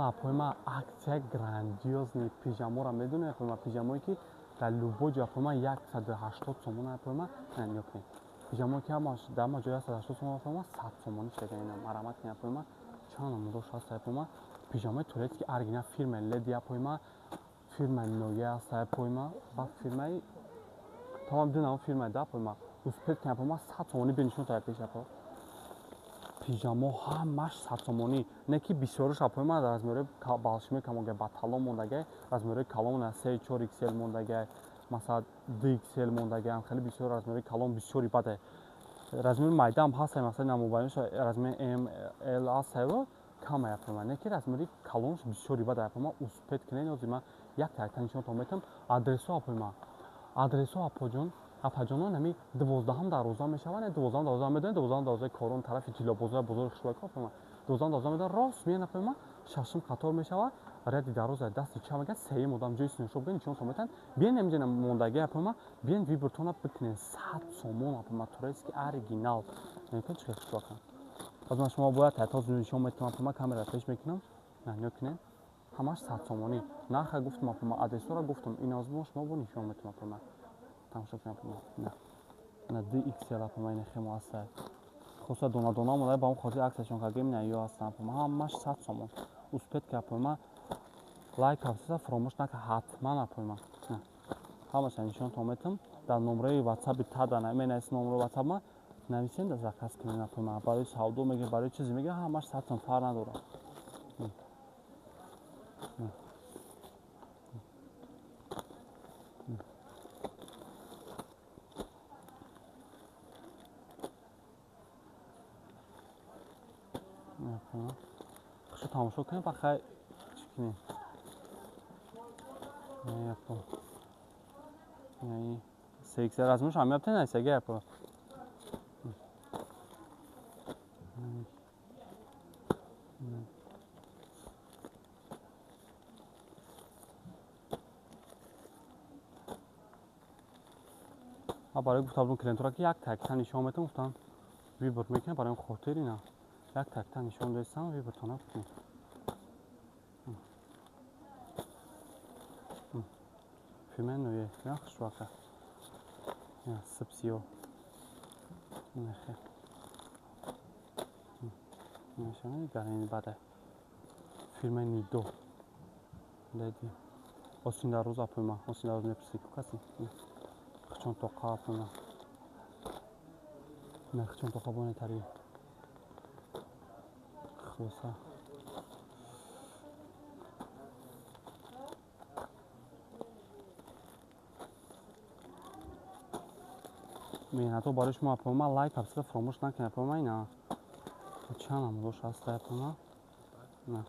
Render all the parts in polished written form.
Апойма акция грандиозный пижамора медонед, апойма пижамое ки дар любой ҷо апойма 180 сомон апойма нигоҳ кунед. Пижамое ки дар ҳама ҷо 180 сомон апойма 100 сомонӣ шуда ина марамат кунед апойма чанд намудош ҳаст апойма пижамаи турецкий оригинал фирмаи Леди апойма фирмаи Ноя ҳаст апойма ва фирмаи тамом ду навъ фирмаи да апойма успеть кунед апойма 100 сомонӣ бенишон та пеш апо. Пижамо ҳамаш 100 сомонӣ не ки бисёриш апойма размерои балшими камога ба талон мондагай размерои калон 3 4 XL мондагай масалан 2 XL мондагай хеле бисёр размерои калон бисёри бадай размери майдаам ҳаст масалан намобайнаш размери M L ҳаст камай апойма не ки размери калонш бисёри бадай апойма успеть кунед ҳозир ман як якта нишонтон метам адресҳо апойма адресҳо апоҷон апаҷонон ҳами 12-ҳам дарвоза мешаванд, 12-ҳам дарвоза медонед, 12-ҳам дарвозаи корон тарафи тиллобозор бозори хушбакҳо апойма 12-ҳам дарвоза медонед, рост меян апойма шашум қатор мешавад, ряди дарвоза дасти чап мегӯяд, сеюм одам ҷои синошо биён нишонтон метаванд, биён ҳаминҷа мондагӣ апойма биён выбортона бикунед 100 сомон апойма турецкий оригинал нигоҳ чӣ хушбаканд. Боз ман шумо бояд татоз нишон метавам апойма камера пеш мекунам, нигоҳ кунед ҳамаш 100 сомонӣ нарха гуфтам апойма адресҳоро гуфтам ин озмо шумо бо нишон метавам апойма тамошо кунед апойма на на 2XL апойма ина хемо ҳаста хоса дона дона монда ба он хотир аксияшон кардем ина ё ҳастан апойма ҳамаш 100 сомон успеть ки апойма лайк ҳафтаса фаромӯш нака ҳатман апойма ҳамаша нишонтон метавам дар номраи ватсапи тада менависед номраи ватсап ма нависед да заказ кунед апойма барои савдо мегиред барои чизе мегиред ҳамаш 100 сом фарқ надорад. Хушу тамошо кунед ба хай чӣ кунед секс размерш ҳам ёбтен айсаги апо барои гуфта будам клиентора ки як такта нишон метавам гуфтам выбор мекунем барои хотир ина як такта нишон додистам выбортона кунед. Фирмаи Ноя я хушвака я сипсиё гарини бада фирмаи Нидо Леди осин дароз апойма осин дароз мепурсӣ ку каси хичон тоқа апойма на хичон тоқа бонетари хулоса меҳнатҳо барои шумо апойма лайк ҳабсида фаромӯш накунед апойма ина чанд намудош ҳаст апойма на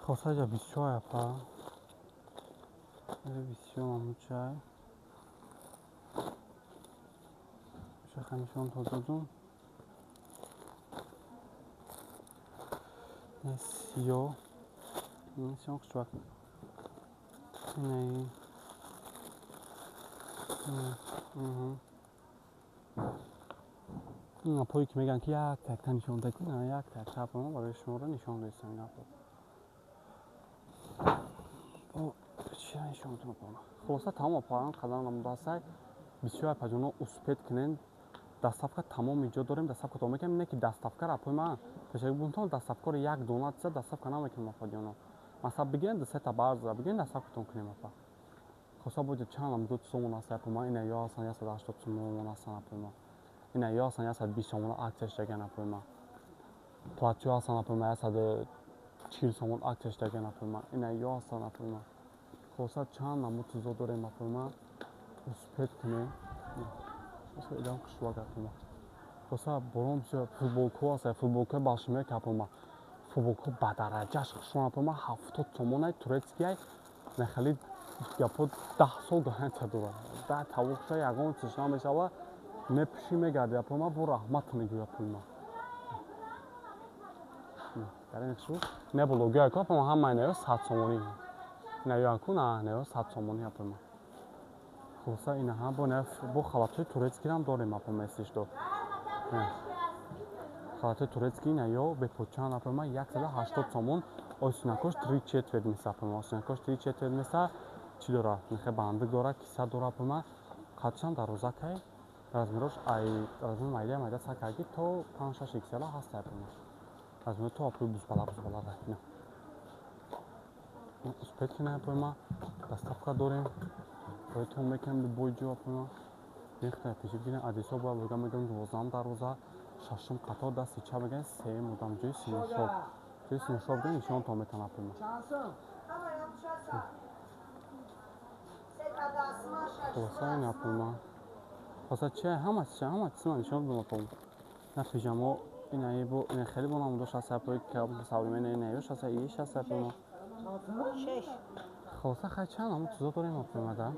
хосаҷа бисёр апа бисёр мамучай шаха нишон то додум сиё сиё хушвак инаи ин апое ки мегӯянд ки як такта нишон додед як такта апома барои шуморо нишон додистам ин апо чия нишон метавам апома хулоса тамом апоан қадар намуда ҳастай бисёр апаҷоно успеть кунед доставка тамоми ҷо дорем доставка мекунем не ки доставкаро апои ман пешаги бунтон доставкаро як дона чиза доставка намекунем апаҷоно масалан бигирем ду сета барза бигирем доставкатон кунем апа хоса боҷа чанд намудод сомон ҳаст апои ман ина ё ҳастан 180 сомон ҳастан апои ман ина ё ҳастан 120 сомон аксияш даган апои ман платё ҳастан апои ман 140 сомон аксияш даган апои ман ина ё ҳастан апои ман хулоса чанд намуд чизо дорем апои ман успеть кунем идам хушвак апои ман хулоса борон бисёр футболкаҳо ҳаст футболкаи балшимия ки апои ман футболкаҳо ба дараҷааш хушван апои ман 70 сомонай турецкияй нахали гапо 10 сол гарантия дорад да тавоқша ягон чиз намешава Мепӯшӣ мегарди апои ма, бо раҳмат мегӯй апои ма. Дар ин шу не блогер ку апои ма ҳамаи наё 100 сомонӣ. Наё ку на наё 100 сомонӣ апои ма. Хулоса ина ҳа бо на бо халатҳои турецкиам дорем апои ма если что. Халатҳои турецкий наё бепочан апои ма 180 сомон. Осинакош 3/4 меса апои ма. Осинакош 3/4 меса чӣ дора? Нихе бандик дора, киса дора апои ма. Қадшам дарозакай. Размерош ай размер майда майда сар карди то 5-6 XL ҳаст апои ма. Размер то апои бузбала бузбала да ина. Успеть кина апои ма. Доставка дорем. Ройтон мекунем любой ҷо апои ма. Нехта пеши бигирем адресо бояд бигам мегам 12 дарвоза шашум қатор дасти чап мегӯянд сеюм одам ҷои синошоб. Ҷои синошоб гӯянд нишонтон метавонам апои ма. Хулоса ин апои ма. Хулоса чи ҳама чи ҳама чиз ман нишон додам апои ма. На пижамо ина бо ина хеле бо намудош ҳаст апои ки современный ина ёш ҳаст иш ҳаст апои ма. Хулоса хай чанд ҳамон чизо дорем апои ма да.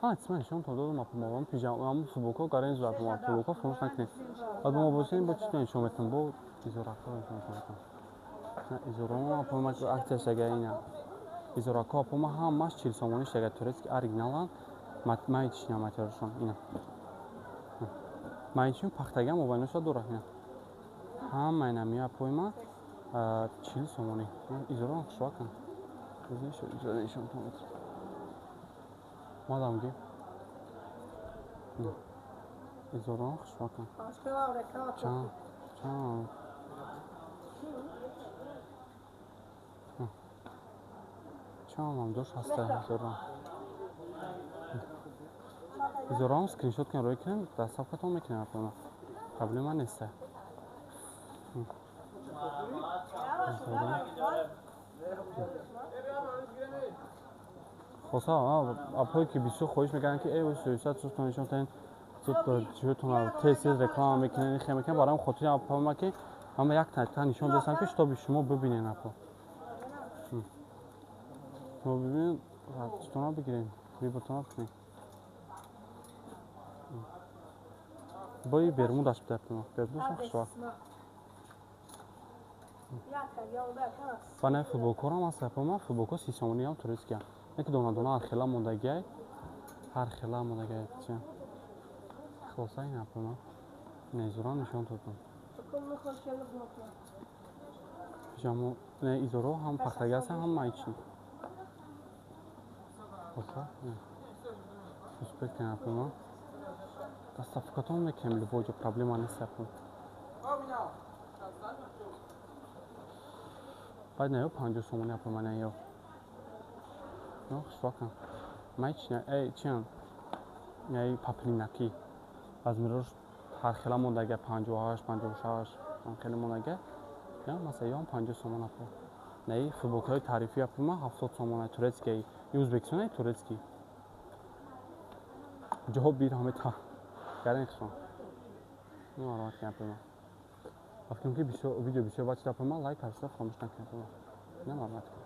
Ҳама чиз ман нишон додам апои ма. Ман пижама ҳамон футболко гарен зуд апои ма. Футболко фаромӯш накунед. Баъд мо бошем бо чӣ нишон метавонам бо изорако нишон метавонам. На изорамо апои ма аксияш ага ина. Изорако апои ма ҳамаш 40 сомонӣ шага турецкий оригиналан. Маичина материалшон ина. Маичин пахтагиам мобайноша дора ина. Ҳама ина ми апои ма 40 сомонӣ. Изораам хушвакан. Изора нишон метавонам. Мадам ги. Изораам хушвакан. Чанд чанд чанд намудош ҳаста изораам. Изораам скриншот кунем рӯй кунем доставкатон мекунем апои ма. Проблема нест. Хулоса апое ки бисёр хоҳиш мекарданд ки эй сӯисат сӯстон нишон таин чиҳотон тез тез реклама мекунед хе мекунед барои хотири апои ма ки ҳама як та нишон додам ки шитоби шумо бибинед апо. Шумо бибинед читона бигиред вибртона кунед. Бои бермудаш буда апои ма. Бермудашам хушвақт. Ва на футболкорам ҳаст апои ма. Футболко 30 сомониам турецкиам. Яке дона дона ҳар хела мондагиай. Ҳар хела мондагиай чи. Хулоса ин апои ма. Не изора нишон додам. Пижамо не изоро ҳам пахтаги ҳастанд ҳам майчин. Хулоса успеть кунем апои ма. Доставкатон мекунем любой ҷо проблема нест апои. Баъд наё 50 сомонӣ апои ма наё. Хушвақт. Майчина эй чиан? Эй паплинаки. Размерош ҳар хела мондага 58, 56 ҳам хеле мондага. Я масалан ём 50 сомон апо. Наи футболкаҳои тарифӣ апо ма 70 сомон турецкий. И узбекистон турецкий. Ҷавоб бир ҳаме та. Гарен хушон. Ну маромат кунед апо ма. Фикр ки бисёр видео бисёр бача апо ма лайк ҳаста фаромӯш накунед апо ма. На маромат кунед.